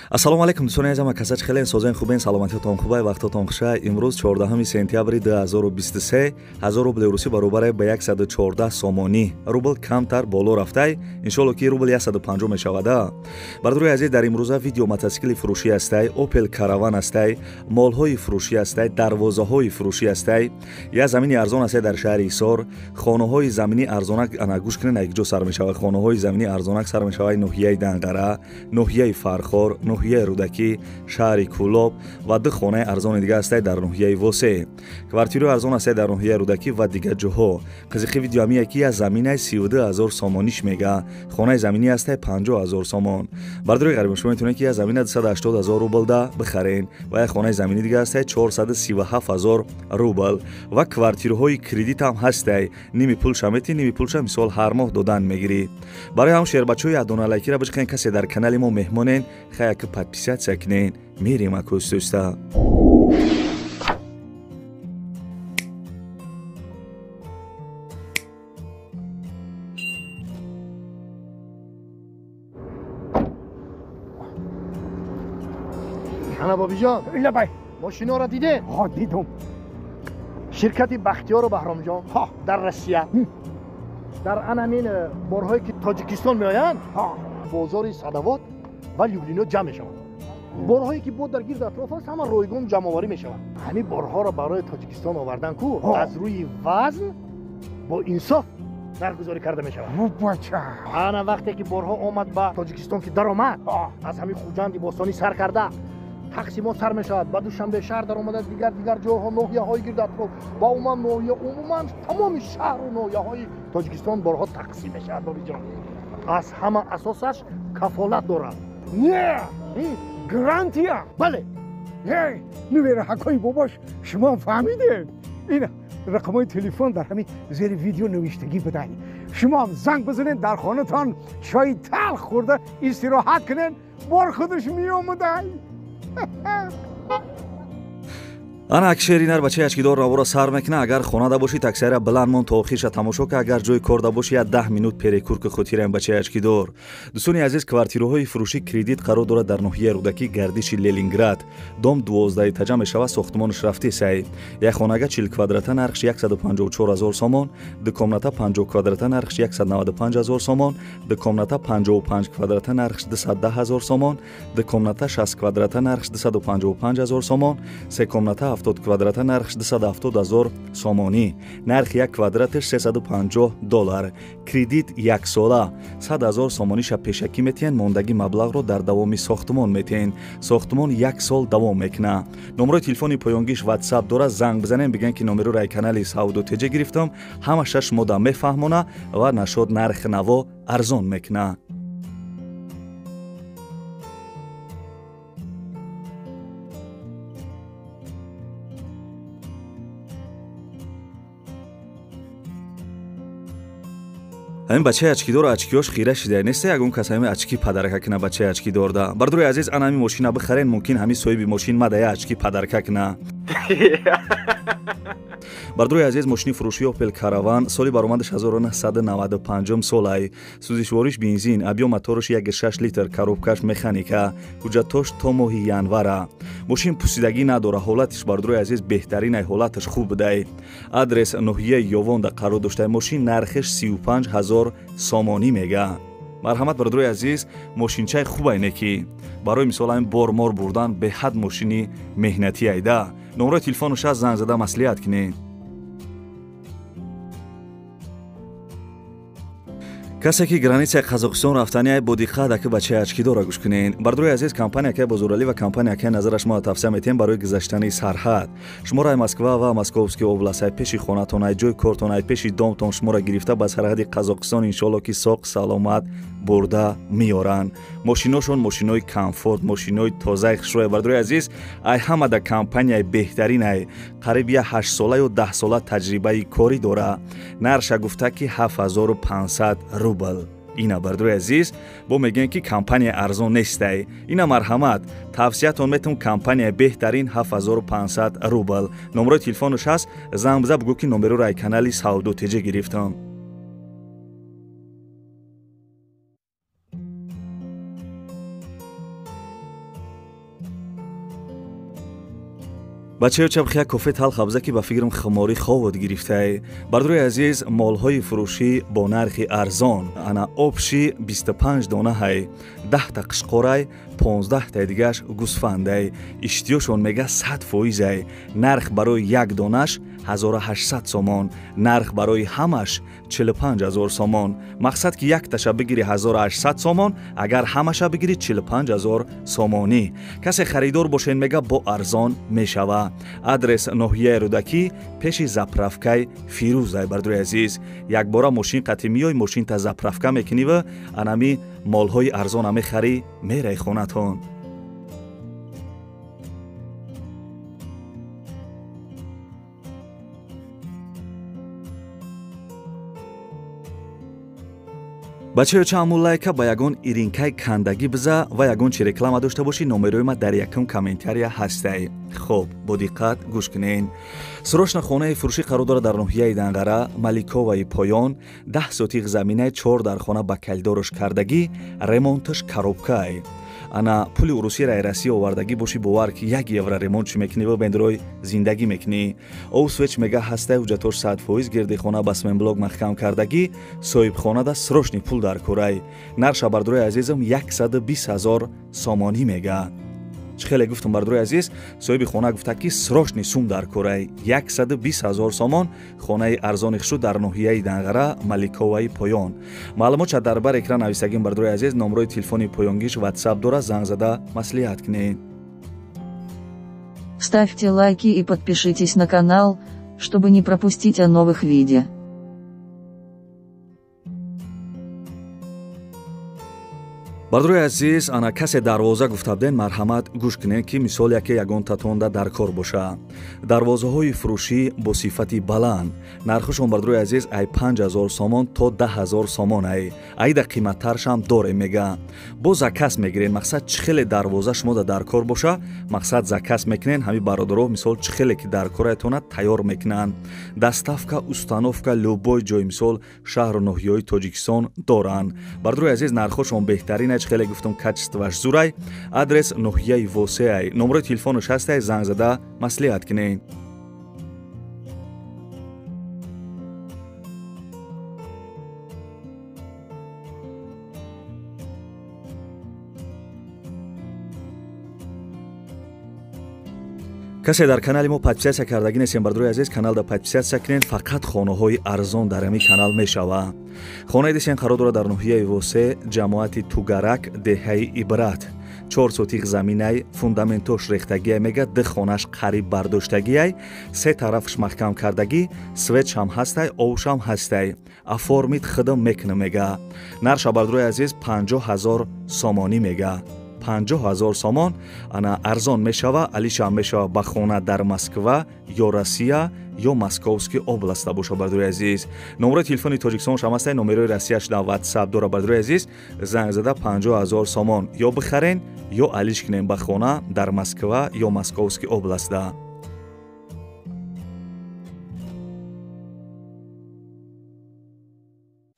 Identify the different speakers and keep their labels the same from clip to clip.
Speaker 1: Ассалому алайкум дӯстони азизам, касач хелен созен хубен, саломатиятон хубай, вақтотон хуша. Имрӯз 14 сентябри 2023 1000 рубли русӣ баробар ба 114 сомонӣ. Рубл камтар боло рафтай, иншоалло ки рубл 150 мешавад. Бародарои азиз, дар имрӯза видео мотосикли фурӯшӣ ҳастай, Opel Caravan ҳастай, молҳои фурӯшӣ ҳастай, дарвозаҳои фурӯшӣ ҳастай, як замини арзон ҳастай дар шаҳри Ҳисор, хонаҳои заминӣ арзонак, ана гӯш кунед, як ҷо сар мешавад. Хонаҳои заминӣ арзонак сар мешавад ноҳияи Данғара, ноҳияи Фархор, ноҳияи Рӯдакӣ, шаҳри Кӯлоб ва ду хонаи арзони дига ҳастай дар ноҳияи Восе. Квартираи арзон ҳастай дар ноҳияи Рӯдакӣ ва дигар ҷоҳо. Қизиқи видео ҳамие ки як заминаи 32 000 сомониш мега, хонаи заминӣ ҳастай 50 000 сомон. Бародарои ғариб, шумо метавонед ки як замина 280 000 рубл да бихарен ва як хонаи заминӣ дига ҳастай 437 000 рубл ва квартираҳои кредит ҳам ҳастай. Ними пулша метӣ, ними пулша мисол ҳар моҳ додан мегирӣ. Барои ҳам шербачаҳои ядона лайкира бичиқен, касе дар канали мо меҳмонен, хаяк подписаться кунен. Мерем акӯстӯста.
Speaker 2: Ана бобиҷон.
Speaker 3: Лабай.
Speaker 2: Мошиноро дидед?
Speaker 3: Ҳо, дидум.
Speaker 2: Ширкати Бахтиёру Баҳромҷон дар Россия дар анамин борҳое ки Тоҷикистон меоянд, бозори Садовод ва Люблино ҷамъ мешаванд. Борҳое ки бо дар гирд атроф аст, ҳама ройгон ҷамъоварӣ мешаванд. Ҳамин борҳоро барои Тоҷикистон овардан ку аз рӯи вазн бо инсоф нархгузорӣ карда мешавад.
Speaker 3: Бача.
Speaker 2: Ана вақте ки борҳо омад ба Тоҷикистон, ки даромад, аз ҳамин Хуҷанди бостонӣ сар карда тақсимот сар мешавад, ба Душанбе шаҳр даромада, дигар дигар ҷойҳо, ноҳияҳои гирд атроф ва умуман ноҳия, умуман тамоми шаҳру ноҳияҳои Тоҷикистон борҳо тақсим мешавад. Бобиҷон, аз ҳама асосаш кафолат дорад.
Speaker 3: Не, гарантия.
Speaker 2: Бале.
Speaker 3: Нувераҳакои бобош, шумо фаҳмидед, ин рақамҳои телефон дар ҳамин зери видео навиштагӣ будай. Шумоам занг бизанед, дар хонатон чои талх хӯрда истироҳат кунед, бор худаш меомадай.
Speaker 1: Ана акшери нар бачаи ачкидор равора сар мекуна. Агар хонада бошӣ, таксияра баланд мон, то охирша тамошо ка. Агар ҷои корда бошӣ, як 10 минут перекур ки хотираем бачаи ачкидор. Дӯстони азиз, квартираҳои фурӯшӣ кредит қарор дорад дар ноҳияи Рӯдакӣ, гардиши Ленинград, дом 12 этажа мешавад, сохтмонаш рафтесай. Як хонага 40 квадрата, нархш 154 ҳазор сомон, ду комната 50 квадрата, нархш 195 ҳазор сомон, ду комната 55 квадрата, нархш 210 ҳазор сомон, ду комната 60 квадрата, нархш 255 ҳазор сомон, се комната 70 квадрата, нархш 270 ҳазор сомонӣ, нархи як квадраташ 350 доллар. Кредит яксола, 100 ҳазор сомониша пешакӣ метиҳен, мондагӣ маблағро дар давоми сохтмон метиҳен. Сохтмон як сол давом мекуна. Номерои телефони поёнгиш ватсап дорад, занг бизанем, бигӯен ки номероро ай канали Савдо ТЖ гирифтам. Ҳама шаш мода мефаҳмона ва нашод нархи наво арзон мекуна. Ҳамин бачаи очкидор очкиёш хира шида неста, ягон кас ҳамин очки подарка кина бачаи очкидорда. Бародарои азиз, ана ҳамин мошина бихарен, мумкин ҳамин соҳиби мошин мада я очки подарка кина. Бародарои азиз, мошини фурӯшии Opel Caravan, соли баромадаш 1995 солай, сӯзишвориш бензин, объём мотораш 1,6 литр, коробкаш механика, ҳуҷҷатош то моҳи январа. Мошин пусидагӣ надора, ҳолатиш, бародарои азиз, беҳтаринай, ҳолаташ хуб будай. Адрес ноҳияи Ёвонда қарор доштаи. Мошин нархеш 35 ҳазор сомонӣ мега. Марҳамат, бародарои азиз, мошинчаи хубай неки барои мисол ҳамин бор-мор бурдан беҳад мошини меҳнатӣ айда. Номерои телефонаш аст, занг зада маслиҳат кунед. Касе ки границаи Қазоқистон рафтани, бо диққат аки бачаи очкидора гӯш кунед. Бародарои азиз, компания акай Бозоралӣ ва компания акай Назараш мо тавсия метиҳем барои гузаштани сарҳад. Шуморо ай Москва ва Московский област, ай пеши хонатон, ай ҷои кортон, ай пеши домтон шуморо гирифта ба сарҳади Қазоқистон, иншоалло ки соқ саломат бурда меоранд. Мошиношон мошинои комфорт, мошинои тозаи хушрӯя. Бародарои азиз, ай ҳамада компанияи беҳтаринай, қариб я 8 сола ё 10 сола таҷрибаи корӣ дора. Нарша гуфта ки 7500 рубл. Ина, бародарои азиз, бо мегӯем ки компания арзон нестай. Ина, марҳамат, тавсиятон метавон, компания беҳтарин, 7500 рубл. Номерои телефонаш ҳаст, занг биза, бугӯ ки номероро ай канали Савдо ТЖ гирифтам. Бачаё чабхия кофе талх абза ки ба фикрам хуморӣ ховод гирифтай. Бардорои азиз, молҳои фурӯшӣ бо нархи арзон. Ана обши 25 дона ҳай, 10 та қишқорай, 15 таи дигаш гусфандай. Иштиёшон мега 100%. Нарх барои як донаш 1800 сомон, нарх барои ҳамаш 45000 сомон. Мақсад ки якташа бигири 1800 сомон, агар ҳамаша бигири 45000 сомонӣ. Касе харидор бошен мега бо арзон мешава. Адрес ноҳияи Рӯдакӣ, пеши заправкаи Фирӯзай. Бардорои азиз, якбора мошин қатӣ миёй, мошинта заправка мекуниву анами молҳои арзона мехарӣ, мерай хонатон. Бачаё ча лайка ба ягон иринкаи кандагӣ биза ва ягон чи реклама дошта бошӣ, номерои ма дар якум комментария ҳастай. Хоб, бо диққат гӯш кунен. Срочно хонаи фурӯшӣ қарор дорад дар ноҳияи Данғара, Маликоваи поён, 10 сотиқ заминаи, 4 дар хона ба калидорш кардагӣ, ремонташ коробкай. Ана пули урусӣ рай Россия овардагӣ бошӣ, бовар ки 1 евро ремонт чӣ мекунӣ ва бендрой зиндагӣ мекунӣ. Овсвеч мега ҳастай, ҳуҷҷатош 100%, гирди хона ба сменблок маҳкам кардагӣ, соҳибхонада срочный пул дар кӯрай. Нарша бардорои азизам 120 000 сомонӣ мега. Чӣ хеле гуфтам, бардорои азиз, соҳиби хона гуфта ки срочный сум дар кӯрай. 120 000 сомон, хонаи арзони хушуд дар ноҳияи Данғара, Маликоваи поён. Маълумотша дар бар экран нависагим, бардорои азиз, номрои телефони поёнгиш ватсап дора, занг зада маслиҳат кунед.
Speaker 4: Ставьте лайки и подпишитесь на канал, чтобы не пропустить о новых видео.
Speaker 1: Бардорои азиз, ана касе дарвоза гуфта буден, марҳамат гӯш кунед, ки мисол яке ягон татонда дар кор боша. Дарвозаҳои фурӯшӣ бо сифати баланд, нархашон, бардорои азиз, ай 5000 сомон то 10 000 сомон, ай айда қиматтаршам дорем мега. Бо заказ мегирен, мақсад чӣ хеле дарвоза шумода дар кор боша, мақсад заказ мекунен, ҳами бародаро мисол чӣ хеле ки дар кораятона тайёр мекунанд. Доставка, установка любой ҷой, мисол шаҳру ноҳияҳои Тоҷикистон доранд. Бардорои азиз, нархошон беҳтарин, хеле гуфтам, качествоаш зурай. Адрес ноҳияи Восеай, номрои телефонаш ҳастай, занг зада маслиҳат кунед. Касе дар канали мо подписаться кардагӣ нестем, бардорои азиз, каналда подписаться кунед, фақат хонаҳои арзон дар ҳамин канал мешава. Хонаи десен қарор дорад дар ноҳияи Восе, ҷамоати Тугарак, деҳаи Ибрат. 4 сотиқ заминай, фундаментош рехтагиай мега, ду хонаш қариб бардоштагиай, се тарафш маҳкам кардагӣ, светшам ҳастай, овшам ҳастай. Оформить худам мекунам мега. Нарша, бардорои азиз, 50 000 сомонӣ мега. 50 000 сомон, ана арзон мешава, алишам мешава ба хона дар Москва ё Россия ё Московский областда боша, бардорои азиз. Номерои телефони Тоҷикистон шам ҳастай, номерои Россияш дар ватсап дора, бардорои азиз, занг зада 50 000 сомон ё бихарен, ё алиш кунен ба хона дар Москва ё Московский областда.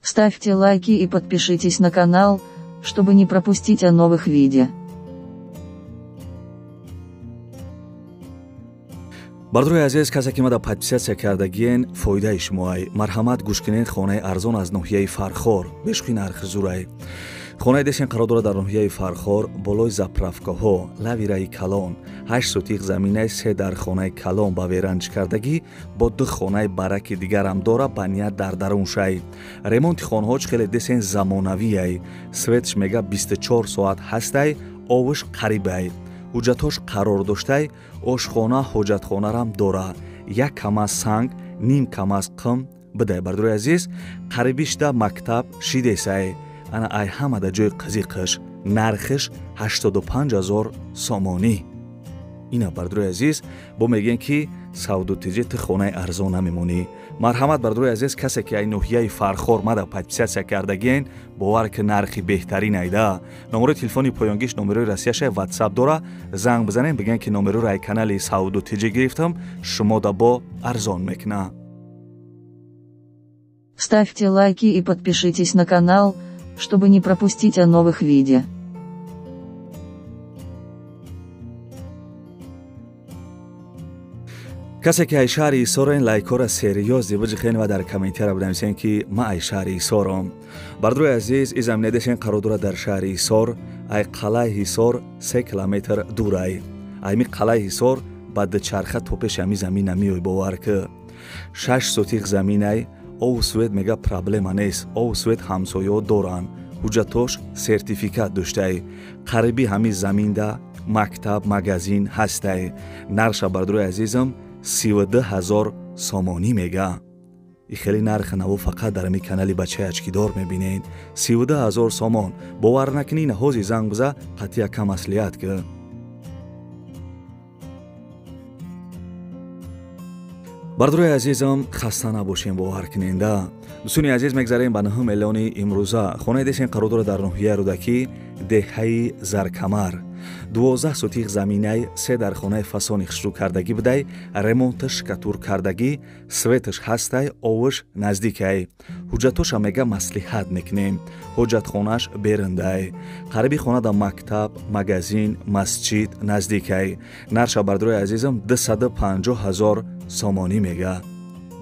Speaker 4: Ставьте лайки и подпишитесь на канал, чтобы не пропустить о новых видео.
Speaker 1: Бардорои азиз, касе ки мада подписаться кардагиен, фоидаи шумоай. Марҳамат гӯш кунед, хонаи арзон аз ноҳияи Фархор, бешухи нархи зурай. Хонаи десен қарор дорад дар ноҳияи Фархор, болои заправкаҳо, лави раи калон, 8 сотиқ заминаи, се дар хонаи калон ба веранҷ кардагӣ, бо ду хонаи бараки дигарам дора, ба ният дар даруншай. Ремонти хонаҳо чӣ хеле десен замонавиай, светш мега 24 соат ҳастай, овш қарибай, ҳуҷҷатҳош қарор доштай, ошхона, ҳоҷатхонарам дора. Як камаз санг, ним камаз қим бидай, бардорои азиз, қарибишда мактаб шидесай. Ана ай ҳамада ҷои қизиқиш, нархиш 85 000 сомонӣ. Ина, бардорои азиз, бо мегӯем ки савдотиҷи ту хонаи арзон намемонӣ. Марҳамат, бардорои азиз, касе ки ай ноҳияи Фархор мада подписаться кардагиен, бовар ки нархи беҳтарин айда. Номерои телефони поёнгиш номерои Россияша, ватсап дора, занг бизанем, бигӯем ки номероро ай канали савдотиҷӣ гирифтам, шумода бо арзон мекуна.
Speaker 4: Ставьте лайки и подпишитесь на канал, чтобы не пропустить о новых видео.
Speaker 1: Касе ки ай шаҳри Ҳисорен, лайкҳоро серьёзно биҷихен ва дар комментария бинависен, ки ман ай шаҳри Ҳисорам. Бардорои азиз, и замина десен қарор дорад дар шаҳри Ҳисор, ай қалъаи Ҳисор 3 километр дурай. Айми қалъаи Ҳисор ба дучарха то пеши ҳами замина меой, бовар ки. 6 сотих заминай, ову свет мега проблема нест, ову свет ҳамсояҳо доранд, ҳуҷҷатош сертификат доштай. Қариби ҳами заминда мактаб, магазин ҳастай. Нарша, бардорои азизам, 32 000 сомонӣ мега. И хеле нархи наво фақат дар ами канали бачаи очкидор мебинед. 32 000 сомон. Бовар накунӣ, ҳози занг биза, қатъия кам маслиҳат ки. Бардорои азизам, хаста набошем, бовар куненда. Дӯстони азиз, мегзарем ба 9 миллиони имрӯза. Хонаи десен қарор дорад дар ноҳияи Рӯдакӣ, деҳаи Заркамар. 12 сотих заминай, 3 дар хонаи фасони хушрӯ кардагӣ будай, ремонташ шикатур кардагӣ, светаш ҳастай, овуш наздикай. Ҳуҷҷатоша мега маслиҳат мекунем. Ҳоҷатхонаш берундай. Қариби хона дар мактаб, магазин, масҷид наздикай. Нарша, бардорои азизам, 250 000 сомонӣ мега.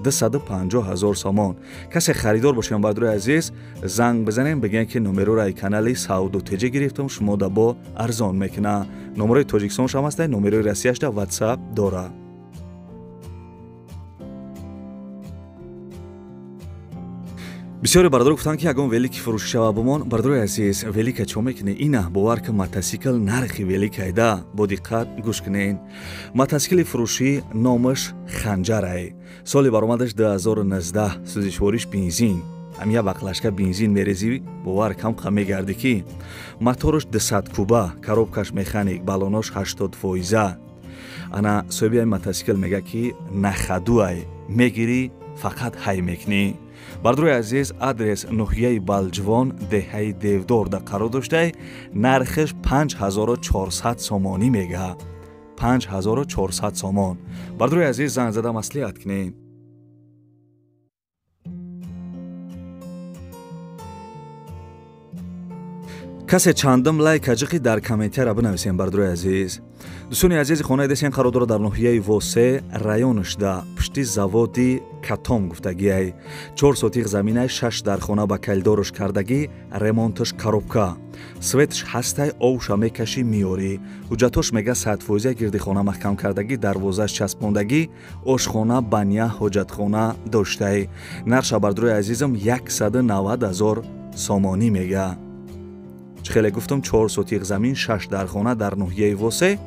Speaker 1: 250 000 сомон. Касе харидор бошем, бардорои азиз, занг бизанем, бигӯем, ки номероро ай канали Сауду Теҷи гирифтам, шумо да бо арзон мекуна. Номерои Тоҷикистонш ҳам ҳастай, номерои Россияшда WhatsApp дора. Бисёре бардор гуфтанд, ки ягон велики фурӯшӣ шава бумон. Бардорои азиз, велика чо мекунӣ? Ина бовар ки, мотосикл нархи великайда. Бо диққат гӯш кунед. Мотосикли фурӯшӣ номаш Ханҷарай. Соли баромадаш 2019, сӯзишвориш бензин. Ҳам я баклажка бензин мерезӣ, бовар кам қа мегардӣ ки. Мотораш 200 куба, коробкаш механик, балонош 80%. Ана соҳиби ҳамин мотосикл мега, ки на ходу ай, мегирӣ, фақат ҳай мекунӣ. Бардорои азиз, адрес ноҳияи Балҷувон, деҳаи Девдорда қарор доштай. Нархаш 5400 сомонӣ мега. 5400 сомон. Бардорои азиз, занг зада маслиҳат кунед. Касе чандум лайк аҷиқи дар комментария бинависем, бардорои азиз. Дӯстони азизи, хонаи десен қарор дорад дар ноҳияи Восе, районашда, пушти заводи Катом гуфтагиай. 4 сотих заминай, 6 дар хона ба калидорш кардагӣ, ремонташ коробка. Светш ҳастай, овша мекашӣ меёрӣ. Ҳуҷҷатош мега 100%, гирди хона маҳкам кардагӣ, дарвозаш часпондагӣ, ошхона, баня, ҳоҷатхона доштай. Нарша, бардорои азизам, 190 000 сомонӣ мега. Чӣ хеле гуфтам, 4 сотих замин, 6 дар хона дар ноҳияи Восе.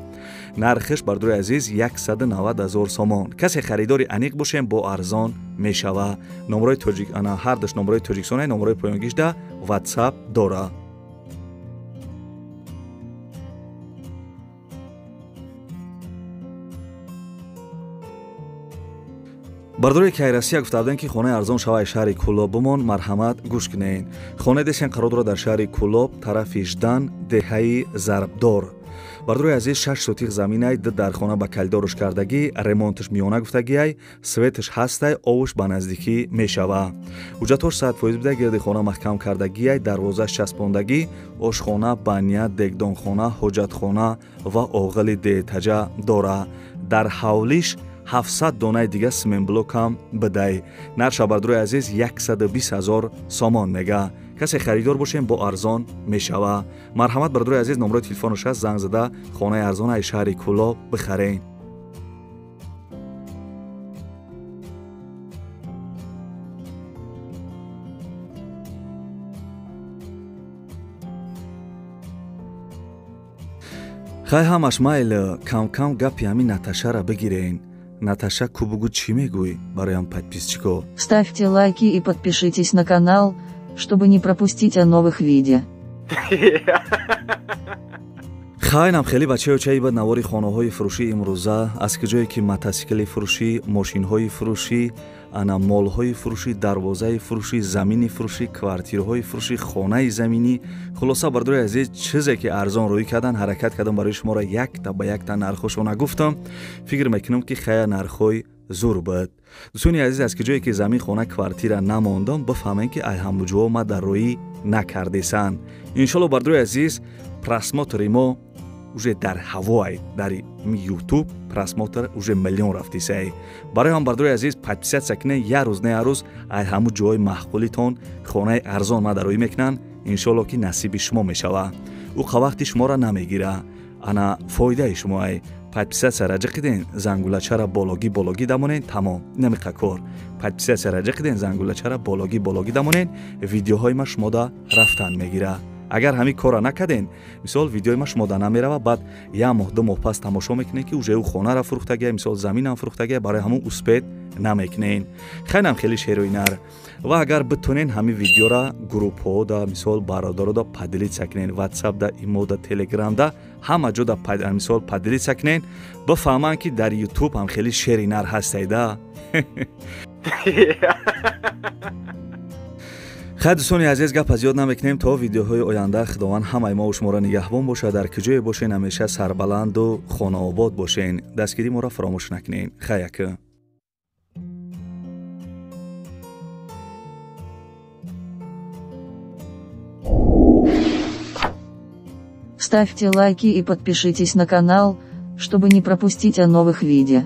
Speaker 1: Нархиш, бардорои азиз, 190 000 сомон. Касе харидори аниқ бошем, бо арзон мешава. Номерои тоҷик, ана ҳардаш номерои Тоҷикистон, номерои поёнгишда WhatsApp дора. Бардорои ки Россия гуфта будем, ки хонаи арзон шаваи шаҳри Кӯлоб бумон, марҳамат гӯш кунед. Хонаи десен қарор дорад дар шаҳри Кӯлоб, тарафи Ждан, деҳаи Зарбдор. Бардорои азиз, 6 сотих заминай, 2 дар хона ба калидорш кардагӣ, ремонташ миёна гуфтагиай, светаш ҳастай, овуш ба наздикӣ мешава. Ҳуҷҷатош 100% буда, гирди хона маҳкам кардагиай, дарвозаш часпондагӣ, ошхона, баня, дегдонхона, ҳоҷатхона ва оғили деҳтаҷа дора. Дар ҳавлиш 700 донаи дига симентблокам бидай. Нарша, бардорои азиз, 120 000 сомон мега. Касе харидор бошем, бо арзон мешава. Марҳамат, бардорои азиз, номерои телефонаш аст, занг зада хонаи арзон ай шаҳри Кӯлоб бихаред. Хай, ҳамаш майл, кам-кам гапи ҳамин Наташара бигирен. Наташа, ку бугу, чӣ мегӯй бароям подписчико?
Speaker 4: Ставьте лайки и подпишитесь на канал, чтобы не пропустить о новых видео.
Speaker 1: Хайнам хеле бачаё чаи ба навори хонаҳои фурӯшӣ имрӯза, аз куҷое ки мотосикли фурӯшӣ, мошинҳои фурӯшӣ, ана молҳои фурӯшӣ, дарвозаи фурӯшӣ, замини фурӯшӣ, квартираҳои фурӯшӣ, хонаи заминӣ. Хулоса, бардорои азиз, чизе ки арзон рӯй кардан, ҳаракат кардам барои шуморо якта ба якта нархҳошона гуфтам. Фикр мекунам, ки хая нархҳои зур буд. Дӯстони азиз, аз куҷое ки замин, хона, квартира намондам, бифаҳмем, ки ай ҳамуҷоҳо ма дар рӯӣ накардесанд. Иншолло, бардорои азиз, просмотри мо уже дар ҳаво, дар YouTube просмотр уже миллион рафтисай. Барои ҳам, бардори азиз, подписаться кунед, як рӯз на як рӯз ай ҳамун ҷои маъқулитон хонаи арзон мадароӣ мекунанд. Иншоалло, ки насиби шумо мешава. Ӯ қавақти шуморо намегира, ана фоидаи шумоай. Подписаться раҷа киден, зангулачара бологӣ бологӣ дамонен, тамом, намиқа кор. Подписаться раҷа киден, зангулачара бологӣ бологӣ дамонен, видеоҳои ма шумода рафтан мегира. Агар ҳамин корра накарден, мисол, видеои ма шумода намерава. Баъд як моҳ, 2 моҳ пас тамошо мекунед, ки уже ӯ хонара фурӯхтагия, мисол, заминам фурӯхтагия. Барои ҳамун успеть намекунен. Хайнам хеле шерои нар. Ва агар битонен, ҳамин видеора группҳода, мисол, бародарода поделиться кунен, ватсапда, имода, телеграмда, ҳама ҷода, мисол, поделиться кунен, бифаҳманд, ки дар Ютуб ҳам хеле шери нар ҳастайда. Хай, дӯстони азиз, гап аз ёд намекунем. То видеоҳои оянда Худованд ҳамаи мо шуморо нигаҳбон бошад. Дар куҷое бошен, ҳамеша сарбаланду хонаобод бошен. Дастгирии моро фаромӯш накунен. Хай, ака.
Speaker 4: Ставьте лайки и подпишитесь на канал, чтобы не пропустить о новых видео.